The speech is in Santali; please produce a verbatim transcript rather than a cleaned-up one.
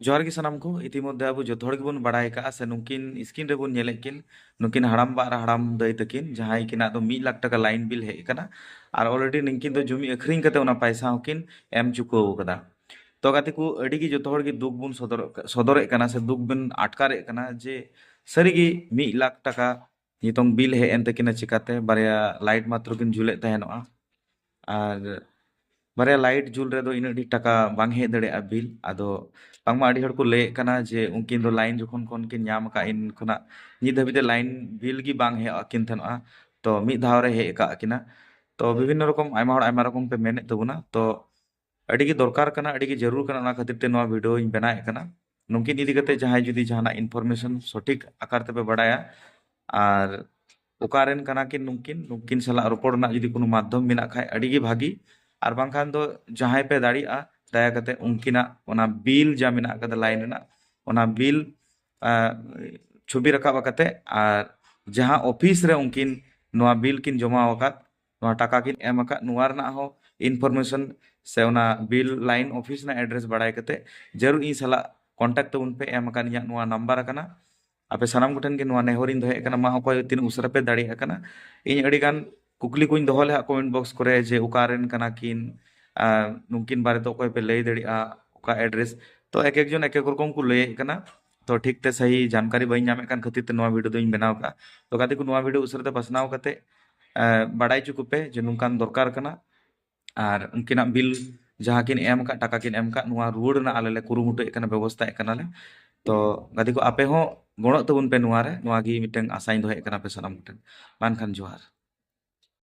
ᱡᱚᱦᱟᱨ ᱜᱮ ᱥᱟᱱᱟᱢ ᱠᱚ᱾ ᱤᱛᱤᱢᱚᱫᱽᱫᱷᱮ ᱟᱵᱚ ᱡᱚᱛᱚ ᱦᱚᱲ ᱜᱮᱵᱚᱱ ᱵᱟᱲᱟᱭ ᱠᱟᱜᱼᱟ, ᱥᱮ ᱱᱩᱠᱤᱱ screen ᱨᱮᱵᱚᱱ ᱧᱮᱞᱮᱫ ᱠᱤᱱ, ᱱᱩᱠᱤᱱ ᱦᱟᱲᱟᱢ ᱵᱟ ᱟᱨ ᱦᱟᱲᱟᱢ ᱫᱟᱹᱭ ᱛᱟᱹᱠᱤᱱ, ᱡᱟᱦᱟᱸᱭ ᱠᱤᱱᱟᱜ ᱫᱚ ᱢᱤᱫ ᱞᱟᱠᱷ ᱴᱟᱠᱟ line bill ᱦᱮᱡ ᱟᱠᱟᱱᱟ᱾ ᱟᱨ already ᱱᱩᱠᱤᱱ ᱫᱚ ᱡᱩᱢᱤ ᱟᱹᱠᱷᱨᱤᱧ ᱠᱟᱛᱮ ᱚᱱᱟ ᱯᱟᱭᱥᱟ ᱦᱚᱸᱠᱤᱱ ᱮᱢ ᱪᱩᱠᱟᱹᱣ ᱠᱟᱫᱟ᱾ ᱛᱚ ᱜᱟᱛᱮ ᱠᱚ, ᱟᱹᱰᱤ ᱜᱮ ᱡᱚᱛᱚ ᱦᱚᱲ ᱜᱮ ᱫᱩᱠ ᱵᱚᱱ ᱥᱚᱫᱚᱨ, ᱥᱚᱫᱚᱨᱮᱫ ᱠᱟᱱᱟ, ᱥᱮ ᱫᱩᱠ ᱵᱚᱱ ᱟᱴᱠᱟᱨᱮᱫ ᱠᱟᱱᱟ ᱡᱮ ᱥᱟᱹᱨᱤᱜᱮ ᱢᱤᱫ ᱞᱟᱠᱷ ᱴᱟᱠᱟ ᱱᱤᱛᱚᱝ bill ᱦᱮᱡ ᱮᱱ ᱛᱟᱹᱠᱤᱱᱟ᱾ ᱪᱤᱠᱟᱛᱮ? ᱵᱟᱨᱭᱟ light ᱢᱟᱛᱨᱚ ᱠᱤᱱ ᱡᱩᱞᱮᱫ ᱛᱟᱦᱮᱱᱚᱜᱼᱟ, ᱟᱨ ᱵᱟᱨᱭᱟ light ᱡᱩᱞ ᱨᱮᱫᱚ ᱤᱱᱟᱹᱜ ᱰᱷᱮᱨ ᱴᱟᱠᱟ ᱵᱟᱝ ᱦᱮᱡ ᱫᱟᱲᱮᱭᱟᱜᱼᱟ bill᱾ ᱟᱫᱚ ᱵᱟᱝᱢᱟ ᱟᱹᱰᱤ ᱦᱚᱲ ᱠᱚ ᱞᱟᱹᱭᱮᱫ ᱠᱟᱱᱟ ᱡᱮ ᱩᱱᱠᱤᱱ ᱫᱚ line ᱡᱚᱠᱷᱚᱱ ᱠᱷᱚᱱ ᱠᱤᱱ ᱧᱟᱢ ᱟᱠᱟᱫ, ᱤᱱ ᱠᱷᱚᱱᱟᱜ ᱱᱤᱛ ᱫᱷᱟᱹᱵᱤᱡ ᱛᱮ line bill ᱜᱮ ᱵᱟᱝ ᱦᱮᱡ ᱟᱹᱠᱤᱱ ᱛᱟᱦᱮᱱᱚᱜᱼᱟ, ᱛᱚ ᱢᱤᱫ ᱫᱷᱟᱣ ᱨᱮ ᱦᱮᱡ ᱟᱠᱟᱫ ᱠᱤᱱᱟ᱾ ᱛᱚ ᱵᱤᱵᱷᱤᱱᱱᱚ ᱨᱚᱠᱚᱢ ᱟᱭᱢᱟ ᱦᱚᱲ ᱟᱭᱢᱟ ᱨᱚᱠᱚᱢ ᱯᱮ ᱢᱮᱱᱮᱫ ᱛᱟᱵᱚᱱᱟ, ᱛᱚ ᱟᱹᱰᱤ ᱜᱮ ᱫᱚᱨᱠᱟᱨ ᱠᱟᱱᱟ, ᱟᱹᱰᱤ ᱜᱮ ᱡᱟᱹᱨᱩᱲ ᱠᱟᱱᱟ, ᱚᱱᱟ ᱠᱷᱟᱹᱛᱤᱨ ᱛᱮ ᱱᱚᱣᱟ video ᱤᱧ ᱵᱮᱱᱟᱣᱮᱫ ᱠᱟᱱᱟ᱾ ᱱᱩᱠᱤᱱ ᱤᱫᱤ ᱠᱟᱛᱮ ᱡᱟᱦᱟᱸᱭ ᱡᱩᱫᱤ ᱡᱟᱦᱟᱱᱟᱜ information ᱥᱚᱴᱷᱤᱠ ᱟᱠᱟᱨ ᱛᱮᱯᱮ ᱵᱟᱲᱟᱭᱟ, ᱟᱨ ᱚᱠᱟᱨᱮᱱ ᱠᱟᱱᱟ ᱠᱤᱱ ᱱᱩᱠᱤᱱ, ᱱᱩᱠᱤᱱ ᱥᱟᱞᱟᱜ ᱨᱚᱯᱚᱲ ᱨᱮᱱᱟᱜ ᱡᱩᱫᱤ ᱠᱳᱱᱳ ᱢᱟᱫᱽᱫᱷᱚᱢ ᱢᱮᱱᱟᱜ ᱠᱷᱟᱡ, ᱟᱹᱰᱤ ᱜᱮ ᱵᱷᱟᱹᱜᱤ᱾ ᱟᱨ ᱵᱟᱝᱠᱷᱟᱱ ᱫᱚ ᱡᱟᱦᱟᱸᱭ ᱯᱮ ᱫᱟᱲᱮᱭᱟᱜᱼᱟ, ᱫᱟᱭᱟ ᱠᱟᱛᱮ ᱩᱱᱠᱤᱱᱟᱜ ᱚᱱᱟ bill ᱡᱟ ᱢᱮᱱᱟᱜ ᱟᱠᱟᱫᱟ line ᱨᱮᱱᱟᱜ, ᱚᱱᱟ bill, ᱟᱸ, ᱪᱷᱚᱵᱤ ᱨᱟᱠᱟᱵ ᱠᱟᱛᱮ, ᱟᱨ ᱡᱟᱦᱟᱸ office ᱨᱮ ᱩᱱᱠᱤᱱ ᱱᱚᱣᱟ bill ᱠᱤᱱ ᱡᱚᱢᱟ ᱟᱠᱟᱫ, ᱱᱚᱣᱟ ᱴᱟᱠᱟ ᱠᱤᱱ ᱮᱢ ᱟᱠᱟᱫ, ᱱᱚᱣᱟ ᱨᱮᱱᱟᱜ ᱦᱚᱸ information ᱥᱮ ᱚᱱᱟ bill line office ᱨᱮᱱᱟᱜ address ᱵᱟᱲᱟᱭ ᱠᱟᱛᱮ ᱡᱟᱹᱨᱩᱲ ᱤᱧ ᱥᱟᱞᱟᱜ contact ᱛᱟᱵᱚᱱ ᱯᱮ᱾ ᱮᱢ ᱟᱠᱟᱱ ᱤᱧᱟᱹᱜ ᱱᱚᱣᱟ number ᱠᱟᱱᱟ᱾ ᱟᱯᱮ ᱥᱟᱱᱟᱢ ᱠᱚᱴᱷᱮᱱ ᱜᱮ ᱱᱚᱣᱟ ᱱᱮᱦᱚᱨᱤᱧ ᱫᱚᱦᱚᱭᱮᱫ ᱠᱟᱱᱟ, ᱢᱟ ᱚᱠᱚᱭ ᱛᱤᱱᱟᱹᱜ ᱩᱥᱟᱹᱨᱟ ᱯᱮ ᱫᱟᱲᱮᱭᱟᱜ ᱠᱟᱱᱟ᱾ ᱤᱧ ᱟᱹᱰᱤ ᱜᱟᱱ ᱠᱩᱠᱞᱤ ᱠᱚᱧ ᱫᱚᱦᱚ ᱞᱮᱫᱟ comment box ᱠᱚᱨᱮ ᱡᱮ ᱚᱠᱟ ᱨᱮᱱ ᱠᱟᱱᱟ ᱠᱤᱱ, ᱟᱨ ᱱᱩᱠᱤᱱ ᱵᱟᱨᱮᱛᱮ ᱚᱠᱚᱭ ᱯᱮ ᱞᱟᱹᱭ ᱫᱟᱲᱮᱭᱟᱜᱼᱟ, ᱚᱠᱟ address᱾ ᱛᱚ ᱮᱠ ᱮᱠ ᱡᱚᱱ ᱮᱠ ᱮᱠ ᱨᱚᱠᱚᱢ ᱠᱚ ᱞᱟᱹᱭᱮᱫ ᱠᱟᱱᱟ᱾ ᱛᱚ ᱴᱷᱤᱠ ᱛᱮ ᱥᱟᱹᱦᱤ ᱡᱟᱱᱠᱟᱨᱤ ᱵᱟᱹᱧ ᱧᱟᱢᱮᱫ ᱠᱟᱱ ᱠᱷᱟᱹᱛᱤᱨ ᱛᱮ ᱱᱚᱣᱟ video ᱫᱚᱧ ᱵᱮᱱᱟᱣ ᱠᱟᱜᱼᱟ᱾ ᱛᱚ ᱜᱟᱛᱮ ᱠᱚ, ᱱᱚᱣᱟ video ᱩᱥᱟᱹᱨᱟ ᱛᱮ ᱯᱟᱥᱱᱟᱣ ᱠᱟᱛᱮ, ᱮ, ᱵᱟᱲᱟᱭ ᱦᱚᱪᱚ ᱠᱚᱯᱮ ᱡᱮ ᱱᱚᱝᱠᱟᱱ ᱫᱚᱨᱠᱟᱨ ᱠᱟᱱᱟ᱾ ᱟᱨ ᱩᱱᱠᱤᱱᱟᱜ bill ᱡᱟᱦᱟᱸ ᱠᱤᱱ ᱮᱢ ᱟᱠᱟᱫ, ᱴᱟᱠᱟ ᱠᱤᱱ ᱮᱢ ᱟᱠᱟᱫ, ᱱᱚᱣᱟ ᱨᱩᱣᱟᱹᱲ ᱨᱮᱱᱟᱜ ᱟᱞᱮ ᱞᱮ ᱠᱩᱨᱩᱢᱩᱴᱩᱭᱮᱫ ᱠᱟᱱᱟ, ᱵᱮᱵᱚᱥᱛᱷᱟᱭᱮᱫ ᱠᱟᱱᱟᱞᱮ᱾ ᱛᱚ ᱜᱟᱛᱮ ᱠᱚ, ᱟᱯᱮ ᱦᱚᱸ ᱜᱚᱲᱚᱜ ᱛᱟᱵᱚᱱ ᱯᱮ ᱱᱚᱣᱟ ᱨᱮ, ᱱᱚᱣᱟ ᱜᱮ ᱢᱤᱫᱴᱟᱝ ᱟᱥᱟᱧ ᱫᱚᱦᱚᱭᱮᱫ ᱠᱟᱱᱟ ᱟᱯᱮ ᱥᱟᱱᱟᱢ ᱠᱚᱴᱷᱮᱱ᱾ ᱢᱟ ᱮᱱᱠᱷᱟᱱ ᱡᱚᱦᱟᱨ᱾